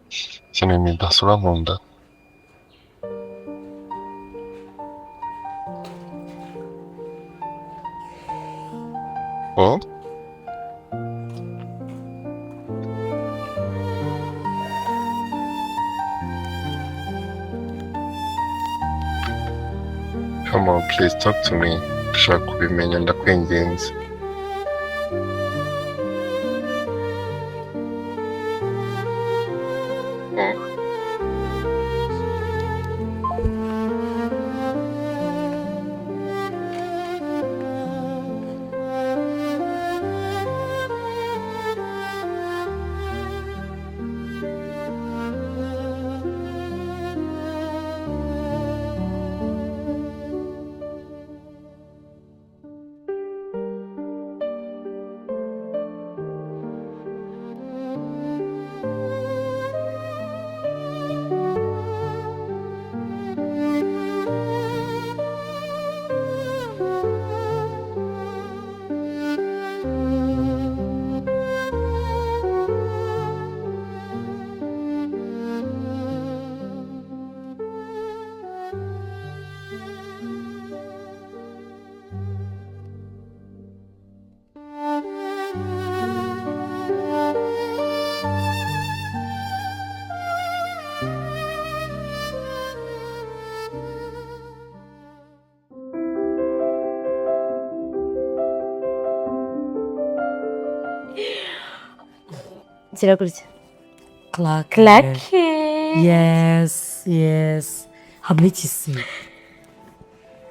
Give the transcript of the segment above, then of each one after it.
Kinini dasura nkunda. Oh? Come on, please talk to me. Ndashaka kubimenya, ndakwinginze. Oh. Ziragurya. Clark. Clark. Yes, yes. Hamwe ikisi.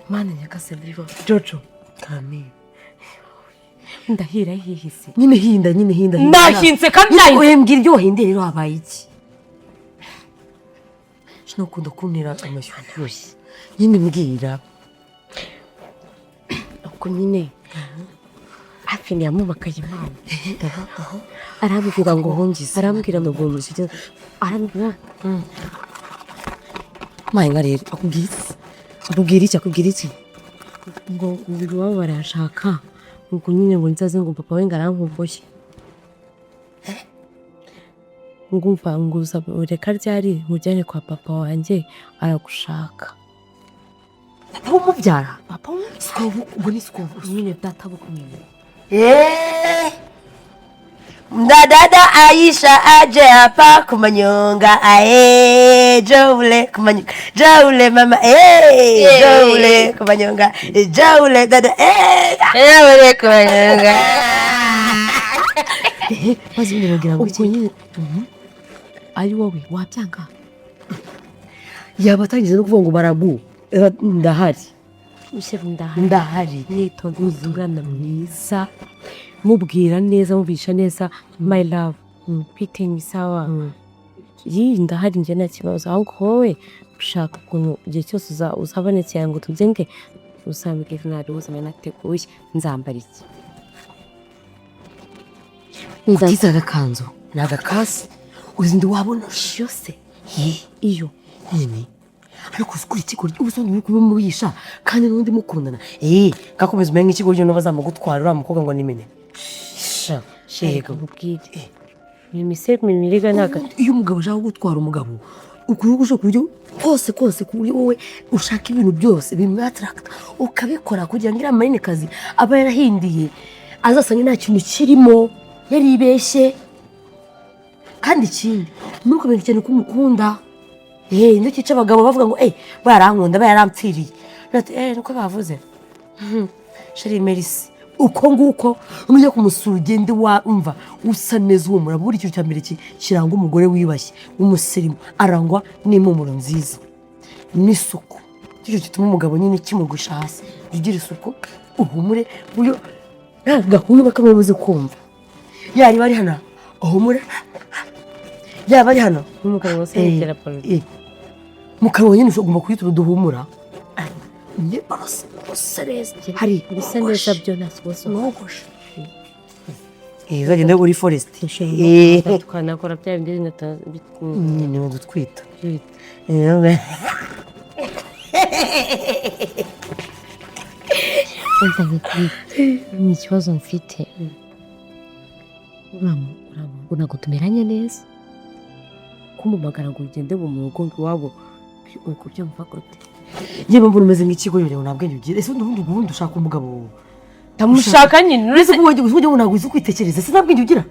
Mana nyagasani biba. Jojo. Kami. Ndahira hihise. Nyine hinda, nyine hinda. Hinda. Nahinze kandi Nyine nahinze. oya, mbwira ibyo wahindiye rero, habaye iki? Sinakunda kuntera amashyushyu. Nyine mbwira. Ubwo nyine hafi yamubakaye Imana. Arambwira ngo Nguhungize. Arambwira ngo ngo arambwira. Maye nka rero akubwira iki? Akubwira iki? Akubwira iki? Ngo ngo iwabo barashaka ngo nyine ngo nzaze, ngo papa we ngo arankumbuye, ngo umva, ngo uza reka ryari nkujyane kwa papa wanjye, aragushaka. Papa umubyara? Papa we. Siko ubwo ni siko. Nyine data bukumenya. Eh. Mdadada Aisha aje hapa kumanyonga, ae Joule kumanyonga, Joule mama, eh Joule kumanyonga, Joule dada, eh. Joule kumanyonga. Maze ubundi bagira ngo Ubwo iki? nyine ari wowe wabyanga? Yaba atangize no kuvuga ngo baragu. Ndahari. Ushefu, ndahari. Ndahari. Nitonze, umwana mwiza, mubwira neza, mubisha neza, my love, bite, sawa? Yi, ndahari njye, nta kibazo. Ahubwo wowe ushaka ukuntu igihe cyose uzabonekera ngo tugende, uzambwira nabi ubuzima nateguye, nzambara iki? Utize agakanzu ni agakasi uzi ndi wabona. Yose. Ye. Iyo. Nyine ariko uzi kuri ikigoryi uba usanga uri kubimuhisha kandi n'undi mukundana, eh kakomeza umenya nk'ikigoryi n'ubu bazamugutwara uriya mukobwa ngo nimene sha. Yego, yego. Mubwire ni imisego mimiriga ntago. Iyo umugabo ashaka gutwara umugabo ukuri gushaka uburyo kose kose, ku buryo wowe ushaka ibintu byose bimwattracta ukabikora kugira ngo iriya marinekazi aba yarahindiye azasange nta kintu kirimo, yaribeshye. Kandi ikindi, ntukamenya cyane ko umukunda. Nicyo cyica abagabo, bavuga ngo barankunda, yarampfiriye. Ati niko bavuze. Chérie, merci. Uko nguko nujya kumusura, ugende wumva usa neza, uhumura. Buri kintu cya mbere kiranga umugore wiyubashye w'umusirimu, arangwa n'impumuro nziza n'isuku. Icyo gituma umugabo nyine kimugusha hasi. Jya ugira isuku, uhumure, buryo nta gahunda kamwe kumva yaba ari hano uhumure, yaba ari hano. N'umugabo wose yitera polo. Mu kanwa nyine ugomba kuhita duhumura. Njye barasa usa neza hari. Bisa neza byo, nta kibazo. Mwogoshe. Uzagenda uri forest. Twanakora bya bindi. Nyine gutwita. Umva nkubwire, ni ikibazo mfite, ntabwo tumeranye neza. Kumumagara ngo ugende mu rugo iwabo, uri kubyumva gute? Njye mbona umeze nk'ikigo, yore, nta bwenge ugira. Ese ubundi ushaka umugabo? Ndamushaka nyine. Uretse ko wajya ntabwo uzi kwitekereza se, nta bwenge ugira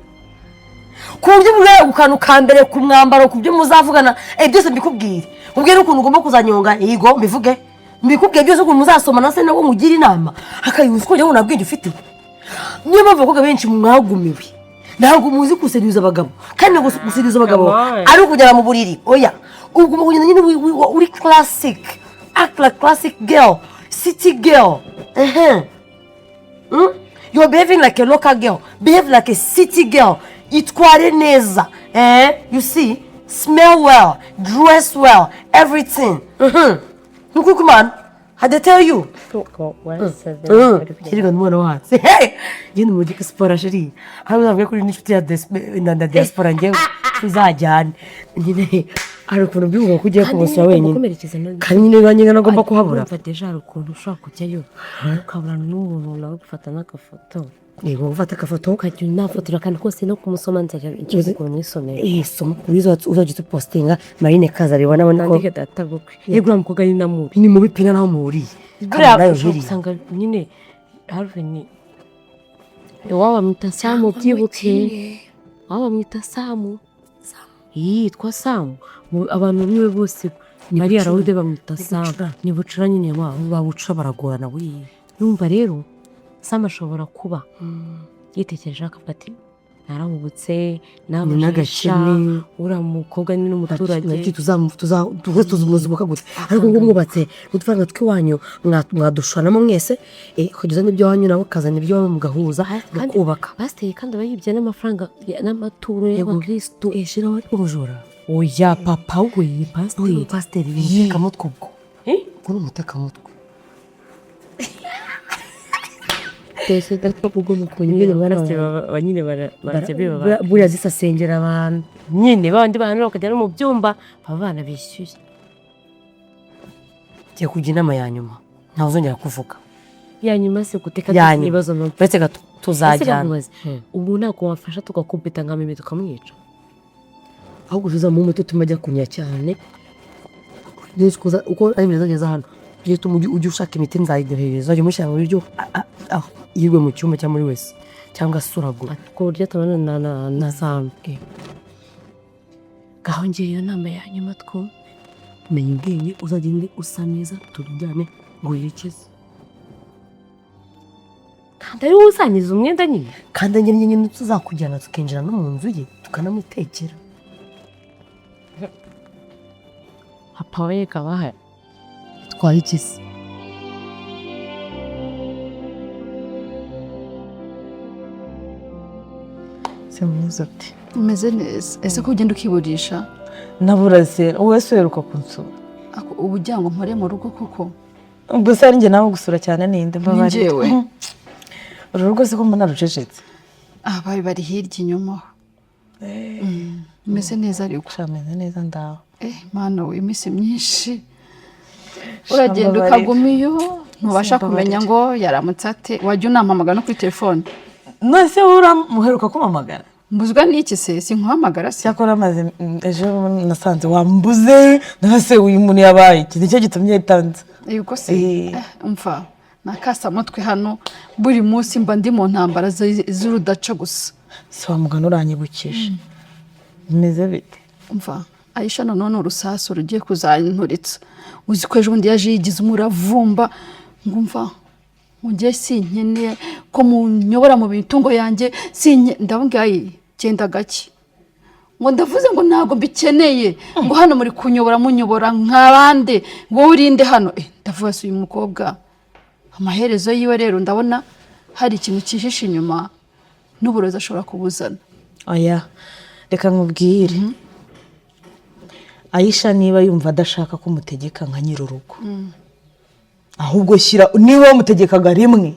ku buryo bwa ku kantu ka mbere, ku mwambaro, ku byo muzavugana, byose mbikubwire, ubwire ukuntu ugomba kuzanyonga, yego mbivuge, mbikubwiye byose, ukuntu muzasomana se, nawe mugire inama akayuza uko ngo nta bwenge ufite. Niyo mpamvu abakobwa benshi mwagumiwe, ntabwo muzi guseriza abagabo, kandi ntabwo guseriza abagabo Come on. ari ukugera mu buriri. Oya, ugomba kugenda nyine uri classic, act like classic girl, city girl. Ehe. You're behaving like a local girl. Behave like a city girl. Itware neza. Eh? You see? Smell well. Dress well. Everything. Nukuri kumana. Had they tell you? Kirega n'umwana wacu. Hey! Ngende mu diaspora, chérie. Hano uzavuge kuri n'inshuti ya na diaspora, njyewe tuzajyane. Nyine hari ukuntu mbivuga ko ugiye kumusura wenyine. Kandi nyine nanjye nagomba kuhabura. Urumva déjà hari ukuntu ushobora kujyayo ukaburana n'umuntu, nawe gufata n'agafoto. Yego, gufata agafoto. Ukajya unafotora akantu kose, no kumusoma nzajya nshaka ukuntu mwisomera. Soma ku buryo uzajya utupostinga, Marine kaza abibona, abona ko Nandike data bukwe. Yego, uriya mukobwa ni na mubi. Ni mubi pina, naho muhuriye. Buriya nayo ushobora biriya. gusanga nyine Harvey iwabo bamwita Samu, byibuke iwabo bamwita Samu, yitwa Samu. Abantu niwe bose bari arawude bamwita Samu, ni bucura nyine wabo. Babuca baragorana we. Numva rero Samu ashobora kuba yitekereje akavuga ati narahubutse, Ni nabujisha n'agakene. Uriya mukobwa ni n'umuturage. Nacyo tuzamuzuka gute? Ariko ngo mwubatse n'udufaranga tw'iwanyu, mwadushuranamo mwese, ukageza n'ibyo wanyu, nawe ukazana ibyo iwawe, mugahuza, mukubaka. Pasiteri kandi aba yibye n'amafaranga n'amaturo y'abakirisitu. Shiraho ariko umujura. Oya, papa we pasiteri. Pasiteri ni umutekamutwe ubwo. Eh? Ubwo ni umutekamutwe. Nyine pasiteri nyine barajya biba. Buriya zisasengera abantu. Nyine babandi bantu bakajya no mu byumba, baba banabishyuye. Ngiye kujya inama ya nyuma, ntawe uzongera kuvuga. Ya nyuma se guteka? Ya nyuma. Ibibazo no Uretse gato tuzajyana. Ese ubu ntabwo wamfasha tugakubita nka mimi tukamwica? Ahubwo tuzamuha umuti utuma ajya kunya cyane. Nzi uko ari ibintu azageza hano, tujye tumujye ujye ushaka imiti, nzayidohereza, uzajya umushyira mu biryo, yirwe mu cyumba cyangwa muri wese cyangwa asuragura. Ku buryo atabona na Samu. Ngaho ngiye iyo nama ya nyuma two. Menya ubwenge, uzagende usa neza, tujyane ngo werekeze. Kandi ari wowe uzanyiza umwenda nyine. Kandi nyine nyine tuzakujyana, tukinjira no mu nzu ye, tukanamutekera. Papa we kabaha. Twaye iki se? Se mwiza ati? Umeze neza? Ese ko ugenda ukiburisha? Naburaze, wowe se uheruka kunsura? Ako uba ugira ngo mpore mu rugo koko? Ubwo se ari njye nawe gusura cyane ninde? Mbabarira. Njyewe. Uru rugo se ko mbona rucecetse? Ah, bari bari hirya inyuma. Umeze neza ariko? Sha, meze neza, ndaho. Eh mana we, iminsi myinshi uragenda Mbabarira. ukaguma iyo ntubasha Mbabarira. kumenya ngo yaramutse ate, wajya unampamagara no kuri telefone. None se wowe uramuheruka kumpamagara? Mbuzwa n'iki se? Sinkuhamagara se? Cyakora maze ejo nasanze wambuze, nase uyu muntu yabaye iki? Nicyo gitumye yitanze. Yego se? Eh. Umva, nakasamutwe hano, buri munsi mba ndi mu ntambara z'urudaca gusa. Si wa mugani, uranyibukije. Bimeze bite? Umva Ayisha, noneho ni urusasu rugiye kuzanturitsa. Uzi ko ejo bundi yaje yigize umuravumba ngo umva, ngo njye sinkeneye ko munyobora mu mitungo yanjye, sinke ndababwira, ayi genda gake, ngo ndavuze ngo ntabwo mbikeneye, ngo hano muri kunyobora, munyobora nk'abande, ngo wowe urinde hano. Ndavuga se uyu mukobwa amaherezo yiwe rero ndabona hari ikintu cyihishe inyuma, n'uburozi ashobora kubuzana. Oya, reka nkubwire, Ayisha niba yumva adashaka ko umutegeka nka nyir'urugo, ahubwo shyira, niba wamutegekaga rimwe,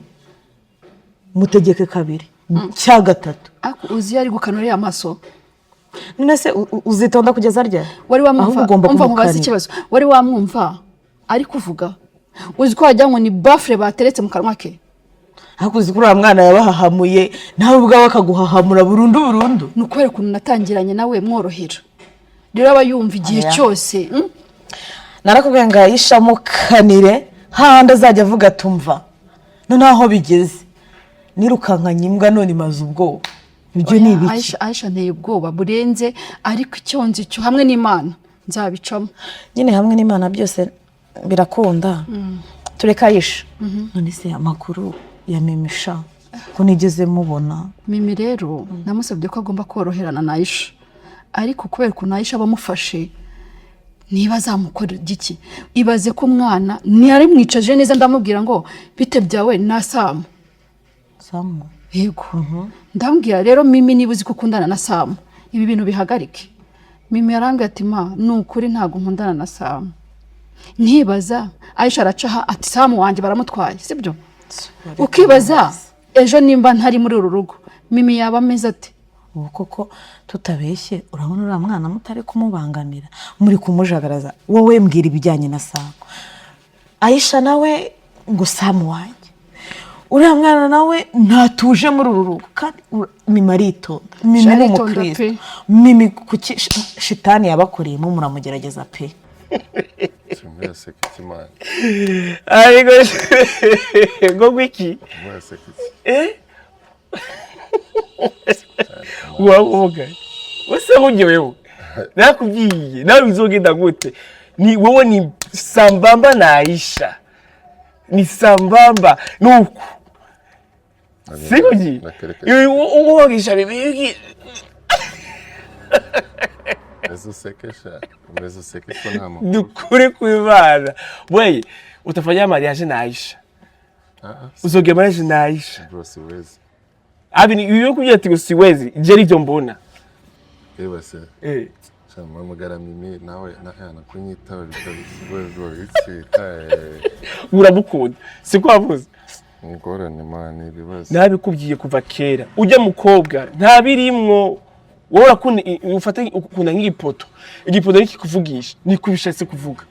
mutegeke kabiri cya gatatu. Ariko uzi iyo ari gukanura uriya maso? None se uzitonda kugeza ryari? Wari wamwumva? Ahubwo ugomba Umva nkubaze kumukanira. ikibazo, wari wamwumva ari kuvuga? Uzi ko wagira ngo ni bafure bateretse mu kanwa ke? Ariko uzi ko uriya mwana yabahahamuye, nawe ubwawe akaguhahamura burundu burundu. Ni ukubera ukuntu natangiranye nawe mworohera. Rero aba yumva igihe Oya. cyose. Narakubwiye ngo Ayisha mukanire hahandi azajya avuga tumva. Noneho aho bigeze nirukankanye imbwa none imaze ubwoba. Ibyo ni Oya, ibiki? Aisha anteye ubwoba burenze, ariko icyo nzi cyo, hamwe n'Imana nzabicamo. Nyine hamwe n'Imana byose birakunda. Tureka Ayisha. None se amakuru ya Mimisha, ko nigeze mubona? Mimi rero namusabye ko agomba koroherana na Aisha, ariko kubera ukuntu Aisha abamufashe, niba azamukora igiki. Ibaze ko umwana ntiyari mwicaje neza, ndamubwira ngo bite byawe na Samu? Samu? Yego. Ndambwira rero: "Mimi, niba uzi ko ukundana na Samu, ibi bintu bihagarike." Mimi yarambwira ati: "Ma, ni ukuri ntabwo nkundana na Samu." Nkibaza, Aisha aracaha ati: "Samu wanjye baramutwaye." Sibyo? Ukibaza ejo nimba ntari muri uru rugo, Mimi yaba ameze ate? Ubu koko tutabeshye, urabona uriya mwana mutari kumubangamira, muri kumujagaraza? Wowe mbwira ibijyanye na Samu. Ayisha nawe ngo Samu wanjye, uriya mwana nawe ntatuje muri uru rugo. Kandi Mimi aritonda, Mimi ni Aritonda. umukristo. Pe. Mimi kuki shitani yabakoreyemo muramugerageza pe. Muraseka iki, man? Ariko ngo gwiki? Muraseka iki? Eh, wavuga wese nkujye wewe, nakubwiye nawe bizogenda gute? Ni wowe, ni sambamba na Aisha, ni sambamba nuku sikuji. Nakereka. Uwogisha bibi. Umeze usekesha, umeze useke ko nta makuru. Dukuri kw'Imana, we utafanya mariage na Aisha? Ah, ah, Uzogira mariage na Aisha? Bro, siwezi. Abi ni iyo kubwira ati ngo siwezi, je arivyo mbona. Eba se. Eh. Sha, mpamagara Mimi nawe na kunyitaba bikaba iki? Uramukunda, siko wavuze? Ingorane, man, ibibazo. Nabikubwiye kuva kera, ujya mukobwa ntabirimwo. Wowe urakunda ufate, ukunda nk'igipoto. Igipoto nikikuvugisha niko ubishatse kuvuga.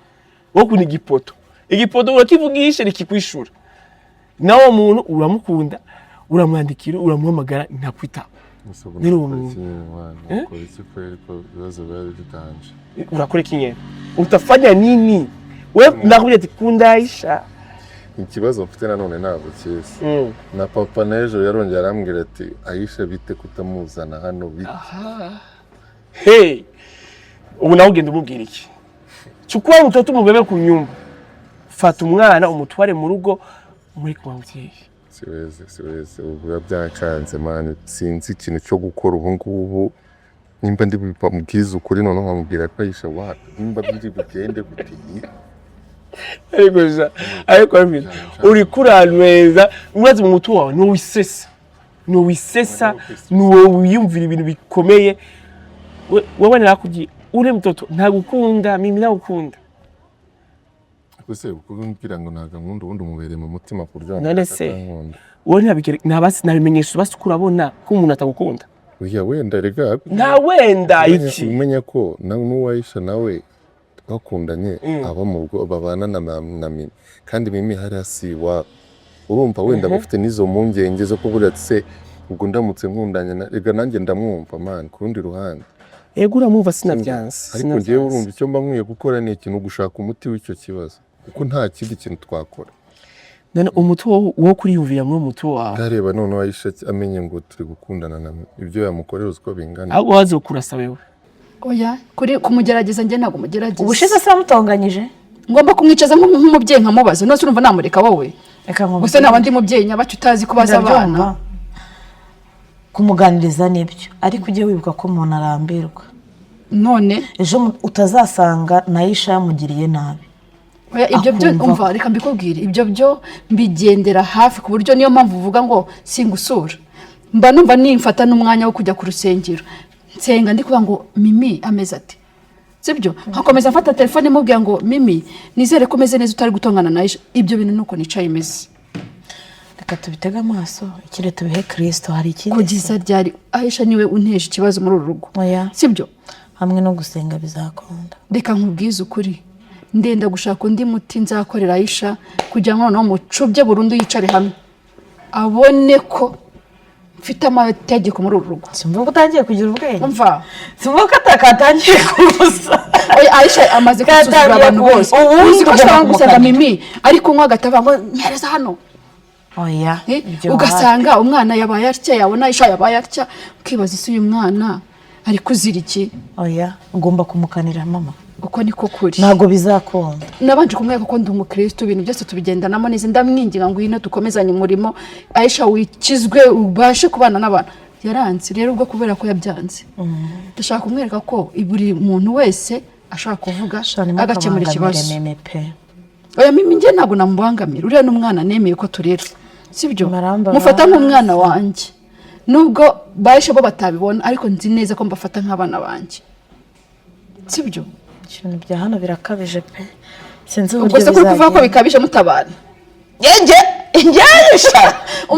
Wowe ukunda igipoto, igipoto urakivugisha nikikwishura. Nawe muntu uramukunda, uramwandikira, uramuhamagara, ntakwitaba. Gusa ubu Rero nakora ubu- iki nyine, man? Nakora iki kweli ko ibibazo biba bitanje? Urakora iki nyene? Utafanya nini we? Nakubwiye ati kunda Aisha. Ikibazo mfite nanone ntabwo kizi. Na papa n'ejo yarongeye arambwira ati: "Ayisha bite kutamuzana hano, bite?" Hey, ubu nawe ugenda umubwira iki? Chukua mtoto umubebe ku nyumba, fata umwana umutware mu rugo muri kumwe muvyeyi. Siwezi, siwezi. Ubu biba byancanze, man. Sinzi ikintu cyo gukora ubu ngubu. Nimba ndi bubwize ukuri noneho nkamubwira ko Ayisha wapi, nimba biri bugende gute? Ariko ja, ariko Alvin, uriko uranweza. Urazi mu mutwe wawe ntiwisesa, ntiwisesa, niwowe wiyumvira ibintu bikomeye. Wewe narakubwiye, ule mtoto ntagukunda, mimi ntagukunda. Gusa kumbwira ngo ntabwo nkunda, ubundi umubereye mu mutima ku buryo None se? atankunda. Wowe ntabigere ntabasi nabimenyesha, basi ko urabona ko umuntu atagukunda. Oya, wenda rega. Nta wenda iki. Umenya ko na n'uwayisha nawe twakundanye aba mu rugo babana na Mimi, kandi Mimi hariya si iwabo. Urumva wenda bafite n'izo mpungenge zo kuvuga ati: "Se ubwo ndamutse nkundanye na..." Rega nanjye ndamwumva, man, ku rundi ruhande. Ego, uramwumva, sinabyanse. Ariko njyewe urumva icyo mba nkwiye gukora ni ikintu, gushaka umuti w'icyo kibazo, kuko nta kindi kintu twakora. None umuti wo kuriyumvira muri umuti wawe. Ntareba noneho Aisha amenye ngo turi gukundana na Mimi, ibyo yamukorera uzi ko bingana? Ahubwo waze kurasa wewe. Oya, kuri kumugerageza njye ntabwo mugerageza. Ubushize se wamutonganyije? Ngomba kumwicaza nk'umubyeyi nkamubaza. None se urumva namureka wowe? Reka nkubwire. Gusa naba ndi mubyeyi nyabacyo utazi kubaza abana. Ndabyumva. Kumuganiriza nibyo, ariko ujye wibuka ko umuntu arambirwa. None Ejo utazasanga Nayisha yamugiriye nabi. Oya, ibyo byo Akumva umva, reka mbikubwire, ibyo byo mbigendera hafi, ku buryo niyo mpamvu uvuga ngo singusura. Mba numva nimfata n'umwanya wo kujya ku rusengero nsenga, ndi kuvuga ngo Mimi ameze ati, sibyo? Nkakomeza mfata telefone mubwira ngo: "Mimi, nizere ko umeze neza, utari gutongana na Aisha." Ibyo bintu nuko nicaye imeze. Reka tubitege amaso, ikindi tubihe Kirisito. Hari ikindi? Kugeza ryari? Aisha niwe unteje ikibazo muri uru rugo. Oya. Sibyo? Hamwe no gusenga bizakunda. Reka nkubwize ukuri, ndenda gushaka undi muti nzakorera Aisha kugira ngo noneho mucubye burundu, yicare hamwe abone ko Mfite amategeko muri uru rugo. Simvuga ko utangiye kugira ubwenge. Umva. Simvuga ko atakatangiye kubuza. Oya, Aisha amaze gusuzugura abantu bose. Ubundi Uzi ko ugomba ashobora gusanga kumukanira. Mimi ari kunywa agatava ngo nyereza hano. Oya. Ibyo Ugasanga umwana yabaye atya, yabona Aisha yabaye atya, ukibaza isi uyu mwana ari kuzira iki? Oya, ugomba kumukanira mama. Uko niko kuri. Ntabwo bizakunda. Nabanje kumwereka ko ndi umukristo, ibintu byose tubigendanamo neza, ndamwinginga ngo ngwino dukomezanye umurimo, Aisha wikizwe ubashe kubana n'abantu. Yaranze rero ubwo kubera ko yabyanze. Ndashaka kumwereka ko buri muntu wese ashobora kuvuga agakemura ikibazo. Meme pe. Oya Mimi njye ntabwo namubangamira, uriya ni umwana nemeye ko turera, sibyo? Maramba Mufata nk'umwana wanjye, nubwo bahishe bo batabibona, ariko nzi neza ko mbafata nk'abana banjye, sibyo? Ibintu bya hano birakabije pe. Sinzi Ubwo uburyo se kuri kuvuga ko bizagenda. bikabije mutabana? Njye njye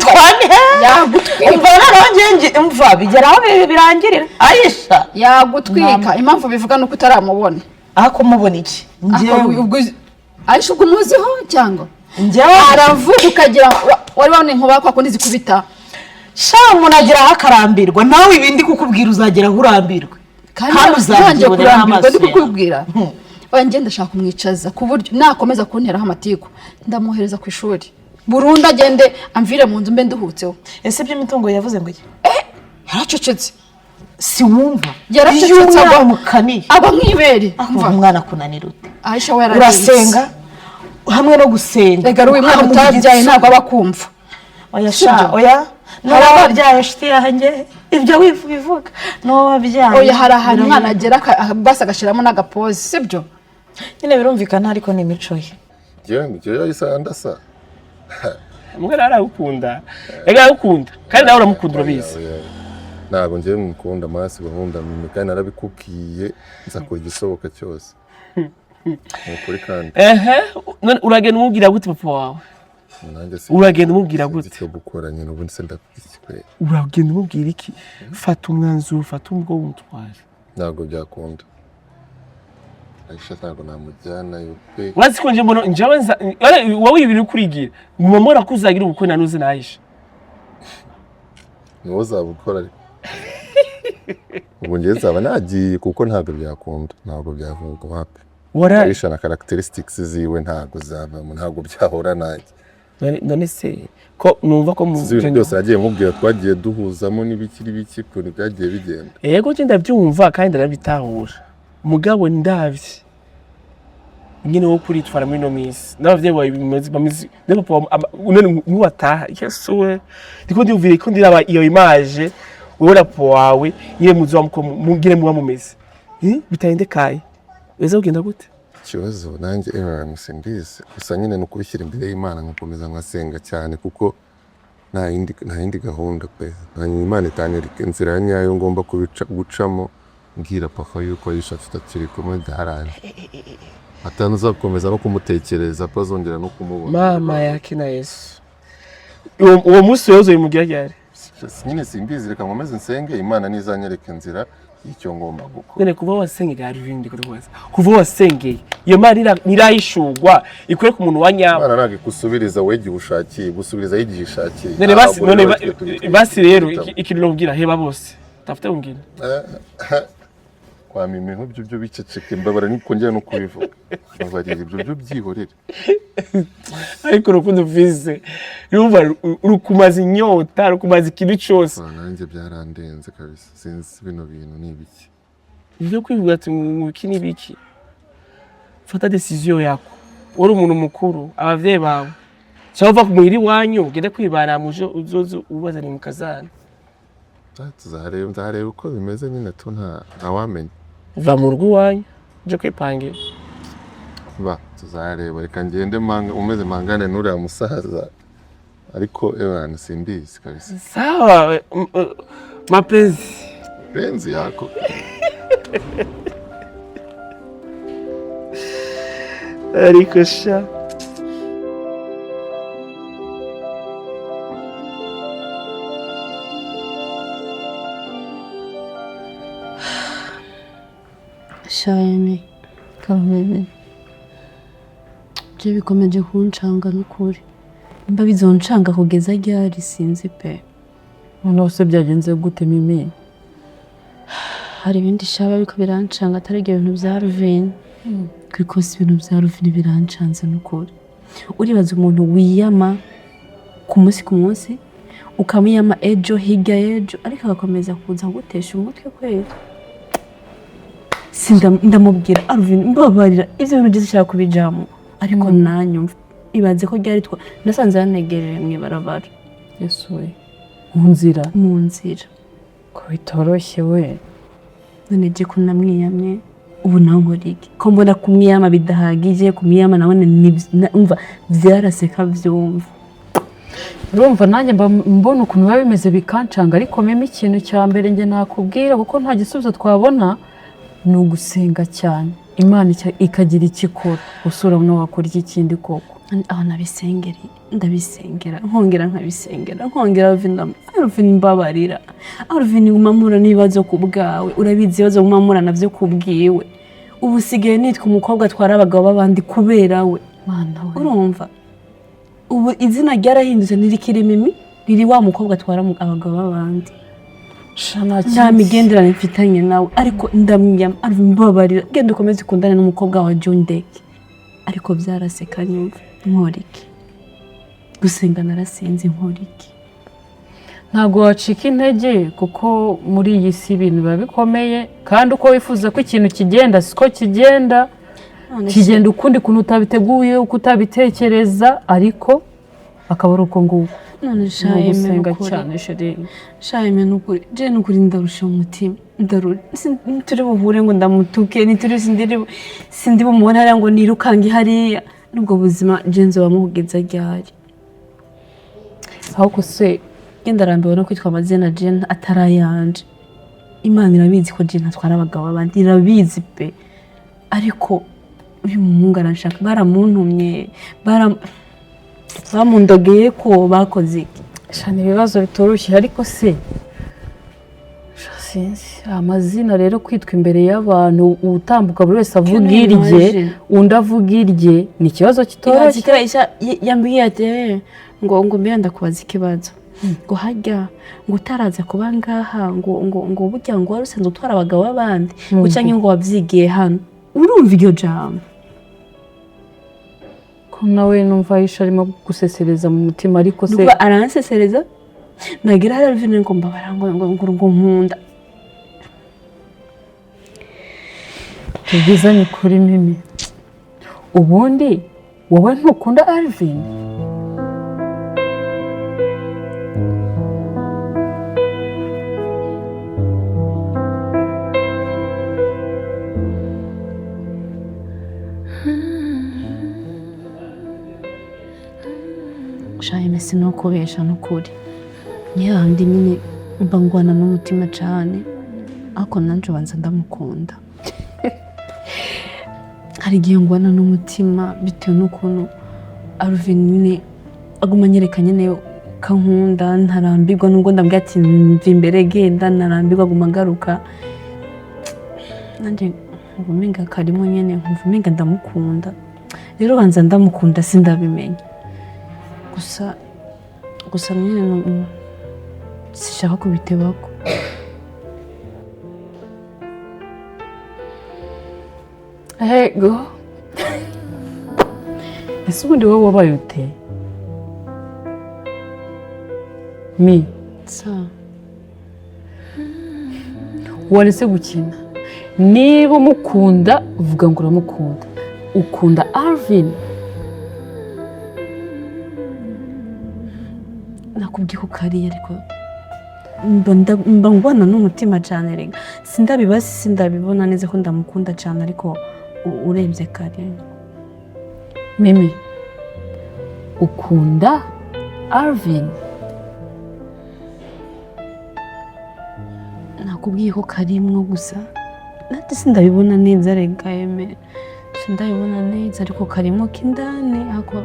twani Yagutwika. Umva noneho njye umva bigera aho birangirira. Aisha yagutwika. Impamvu bivuga nuko utaramubona. Ako mubona iki? Njyewe. Ubwo Aisha ubwo umuziho cyangwa? Njyewe. Aravuga ukagira wari wabona inkuba kwa kundi zikubita. Sha umuntu agera aho akarambirwa, nawe ibindi kukubwira uzagera aho urambirwe. Kandi Kandi ntangiye uzabyibonera kurambirwa n'amaso ndi yawe. kukubwira. Oya njye ndashaka kumwicaza ku buryo nakomeza kunteraho amatiku ndamwohereza ku ishuri burundu, agende amvire mu nzu mbe nduhutseho. Ese iby'imitungo yavuze ngo iki? Yaracecetse. Si wumva? Yaracecetse. Iyo umwana umukaniye Aba nk'ibere. Umva umwana akunanira ute? Aisha we yaracecetse. Urasenga hamwe no gusenga. Rega uyu mwana Ukamuha utabyaye igitsure. ntabwo aba akumva. Oya Sibyo? sha, oya. N'uwo wabyaye inshuti yanjye, ibyo wivuga n'uwo wabyaye. Oya hari ahantu umwana agera basi agashyiramo n'agapoze, sibyo? Nyine birumvikana ariko ni imico ye. Njyewe yahise andasa. Umwana aragukunda. Ega aragukunda. Kandi nawe uramukunda urabizi. Ntabwo njyewe mukunda amaraso nkunda Mimi kandi narabikubwiye nzakora igishoboka cyose. Ni ukuri kandi. Ehe, none uragenda umubwira gute papa wawe? Nanjye si Uragenda umubwira gute? icyo gukora nyine ubundi se ndakubwira. Uragenda umubwira iki? Fata umwanzuro, fata ubwo umutware. Ntabwo byakunda. Aisha ntabwo namujyanayo pe. Urazi ko nje mbona njyewe wowe ibintu kurigira. Nguma mbona ko uzagira ubukwe na nuzi na Aisha. Ni wowe uzabukora ariko. Ubu njyewe nzaba nagiye kuko ntabwo byakunda, ntabwo byavugwa wapi. Aisha na characteristics ziwe ntabwo zavamo, ntabwo byahora nanjye. None se ko numva ko mu Ibintu byose nagiye mubwira twagiye duhuzamo n'ibiki n'ibiki ukuntu byagiye bigenda. Yego nje ndabyumva kandi ndarabitahura. Mugabo ndavye nyine wo kuritwara muri no minsi n'abavyeyi bawe bimeze bameze ne papa none nuwataha Yesu we ndiko ndiyumvira ko ndiraba iyo image wowe na papa wawe nyine muzi wa muko mungire muba mumeze bitahende kaye weza kugenda gute? Ikibazo nanjye Aaron simbizi, gusa nyine ni ukubishyira imbere y'Imana nkakomeza nkasenga cyane kuko nta yindi gahunda pe. Imana itanyereka inzira nyayo ngomba gucamo mbwira papa yuko Aisha tutakiri kumwe ndaharanje. Atanuzakomeza no kumutekereza ko azongera no kumubona. Mama yake na Yesu. Uwo munsi wewe uzoyimugira ryari? Nyine simbizi, reka nkomeze nsenge Imana nizanyereka inzira y'icyo ngomba gukora. None kuva wasengeye hari ibindi kutubaza. Kuva wasengeye iyo Mana nirayishugwa ikwereka umuntu wa nyabo. Imana ntabwo ikusubiriza wowe igihe ushakiye, igusubiriza igihe ishakiye. None basi none basi rero ikintu nobwira heba bose. Tafuta wengine. Kwa Mimi ho byo biceceke mbabara nikongera no kubivuga. Mbabarira ibyo byo byihorere. Ariko urukundo ufise yumva rukumaza inyota, rukumaza ikintu cyose. Nanjye byarandenze kabisa, sinzi bino bintu ni ibiki. Ibyo kwivuga ati iki ni ibiki. Fata decision yako. Uri umuntu mukuru, abavyeyi bawe. Cyangwa uva ku muhiri wanyu ugende kwibana muje uzoze ubazane mu kazana. Tuzareba, nzareba uko bimeze nyine tu ntawamenya. Va mu rugo iwanyu uje kwipangira. Ba tuzareba, reka ngende umeze mpangane n'uriya musaza. Ariko Evan simbizi kabisa. Sawa mapenzi. Penzi yako. Ariko sha. Shayimi kameme byo bikomeje kuncanga n'ukuri, nimba bizoncanga kugeza ryari sinzi pe. Noneho se byagenze gute, Mimi? Hari ibindi shaba ariko birancanga, atari ibyo bintu bya Alvin. Kuko si ibintu bya Alvin birancanze n'ukuri. Uribaza umuntu wiyama ku munsi ku munsi, ukamwiyama ejo hirya y'ejo, ariko agakomeza kuza kugutesha umutwe kweli. Ndamubwira Alvin, mbabarira, ibyo bintu byose ushaka kubijamo, ariko nanyumva. Ibaze ko ryari twa nasanze yanegereje mu ibarabara. Yesu we, mu nzira? Mu nzira. Ko bitoroshye we. None je ko namwiyamye, ubu nawe nkora iki? Ko mbona kumwiyama bidahagije, kumwiyama nabone umva byaraseka byumva. Urumva nanjye mba mbona ukuntu biba bimeze bikancanga, ariko meme ikintu cya mbere njye nakubwira, kuko nta gisubizo twabona, ni ugusenga cyane Imana ikagira icyo ikora. Usura urabona wakora iki kindi koko? Aho nabisengeri, ndabisengera, nkongera nkabisengera, nkongera Alvin, Alvin mbabarira, Alvin nguma mpura n'ibibazo ku bwawe, urabizi ibibazo nguma mpura navyo ku bwiwe. Ubu usigaye nitwa umukobwa atwara abagabo b'abandi kubera we. Mana we. Urumva ubu izina ryarahindutse, ntirikiri Mimi, riri wa mukobwa atwara abagabo b'abandi. Sha, nta Nta kindi. migenderanire mfitanye nawe, ariko ndamwiyama, Alvin mbabarira, genda ukomeze ukundane n'umukobwa wa John Deck. Ariko byaraseka nyumva, nkora iki? Gusenga narasenze, nkora iki? Ntabwo wacika intege, kuko muri iyi si ibintu biba bikomeye, kandi uko wifuza ko ikintu kigenda siko kigenda. None se- Kigenda ukundi kuntu utabiteguye, uko utabitekereza, ariko akaba ari uko nguko. None Ni shaye ugusenga nukuri. cyane, chérie. Shaye nukuri, je nukuri ndarusha umutima, ndarura. Ntituri buhure ngo ndamutuke, ntituri sindi bumubone hariya ngo nirukange hariya. N'ubwo buzima je nzoba kugeza ryari? Ahubwo se Genda ndarambiwe no kwitwa amazina je atarayanje. Imana irabizi ko je ntatwara abagabo b'abandi, irabizi pe. Ariko uyu muhungu aranshaka, baramuntumye, bamundogeye ko bakoze iki? Sha, ni ibibazo bitoroshye, ariko se sha, sinzi amazina rero kwitwa imbere y'abantu, utambuka buri wese avuga Can you irye, imagine? undi avuga irye, ni ikibazo kitoroshye. Ibaze Aisha yambwiye ati ngo mbere ndakubaza ikibazo, ngo harya ngo utaraza kuba ngaha, ngo burya ngo wari usanzwe utwara abagabo b'abandi, ngo canke ngo wabyigiye hano. Urumva iryo jambo? Ko nawe numva Aisha arimo gusesereza mu mutima, ariko se Nukuba aransesereza, nagira hariya Alvin ngo mbabara, ngo nkunda. Tubwizanye kuri Mimi, ubundi wowe ntukunda Alvin? Shaye mesi no kubesha n'ukuri, ni hahandi nyine mba ngwana n'umutima cane, ariko nanje ubanza ndamukunda. Hari igihe ngwana n'umutima bitewe n'ukuntu Alvin nyine aguma anyereka nyine ko ankunda, ntarambirwa, nubwo ndambwira ati mva imbere genda, ntarambirwa, aguma agaruka. Nanje nkumva umenga karimo nyine, nkumva umenga ndamukunda. Rero banza ndamukunda sindabimenya. Gusa nyine sishaka kubitebako. Ego. Ese ubundi wowe wabaye ute? Mi. Sa. Waretse gukina. Niba umukunda, uvuga ngo uramukunda. Ukunda Alvin? Nakubwiye ko kariya, ariko mba ngwana n'umutima cyane rega. Sindabibazi, sindabibona neza ko ndamukunda cyane, ariko urebye kare. Mimi, ukunda Alvin? Nakubwiye ko karimwo gusa nanjye sindabibona neza rega eme, sindabibona neza, ariko karimwo k'indani ako.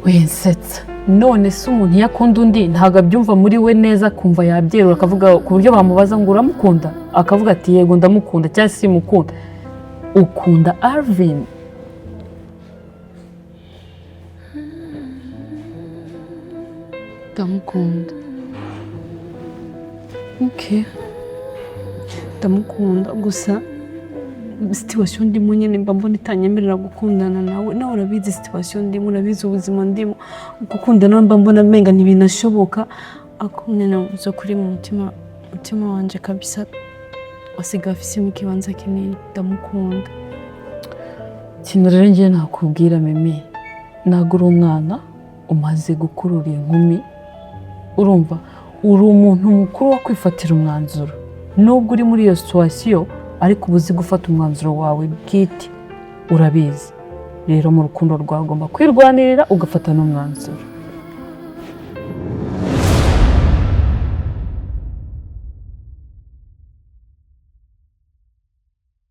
Wensetsa. None se umuntu iyo akunda undi ntabwo abyumva muri we neza, akumva yabyerura akavuga, ku buryo bamubaza ngo uramukunda akavuga ati yego ndamukunda cyangwa simukunda. Ukunda Alvin? Ndamukunda. Okay, ndamukunda, gusa situation ndimo nyine mba mbona itanyemerera gukundana nawe. Nawe urabizi situation ndimo, urabizi ubuzima ndimo. Gukundana mba mbona menga ntibinashoboka, ariko nyine zo kuri mu mutima wanje kabisa wasigaye afisemo ikibanza kinini. Ndamukunda. Ikintu rero ngiye nakubwira, Mimi, ntabwo uri umwana, umaze gukurura inkumi. Urumva, uri umuntu mukuru wo kwifatira umwanzuro. Nubwo uri muri iyo situation, ariko uba uzi gufata umwanzuro wawe bwite, urabizi. Rero mu rukundo rwawe ugomba kwirwanirira, ugafata n'umwanzuro.